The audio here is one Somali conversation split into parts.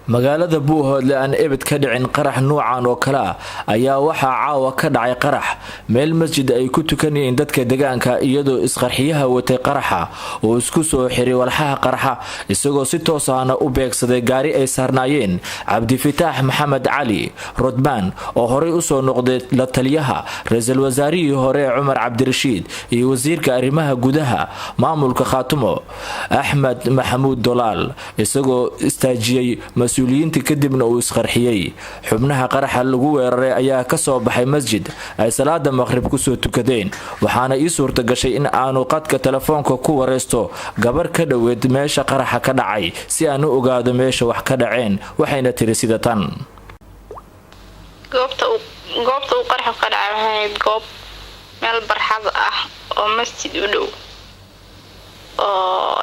Magaalada Buuhoodle aan ebed ka dhicin qarax nuucan oo kale ah ayaa waxaa caawa ka dhacay qarax meel masjid ay ku tukanayeen dadka degaanka, iyadoo isqarxiyaha watay qaraxa uu isku soo xiray walxaha qaraxa, isagoo si toos ahna u beegsaday gaari ay saarnaayeen Cabdifitaax Maxamed Cali Rodmaan, oo horey usoo noqday la taliyaha ra-iisul wasaarihii hore ee Cumar Cabdirashiid iyo wasiirka arrimaha gudaha maamulka Khaatumo Axmed Maxamuud Dolaal, isagoo istaajiyey mas-uuliyiinta kadibna uu isqarxiyey. Xubnaha qaraxa lagu weeraray ayaa kasoo baxay masjid ay salaada maqrib kusoo tukadeen, waxaana ii suurta gashay in aanu qadka telefoonka ku wareysto gabar ka dhoweed meesha qaraxa ka dhacay si aan u ogaado meesha wax ka dhaceen, waxayna tiri sida tan. Goobta uu qaraxu ka dhacay waxay ahayd goob meel barxad ah oo masjid u dhow, oo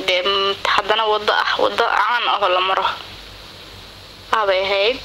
dee haddana wado ah, wado caan ahoo la maro abay ahayd.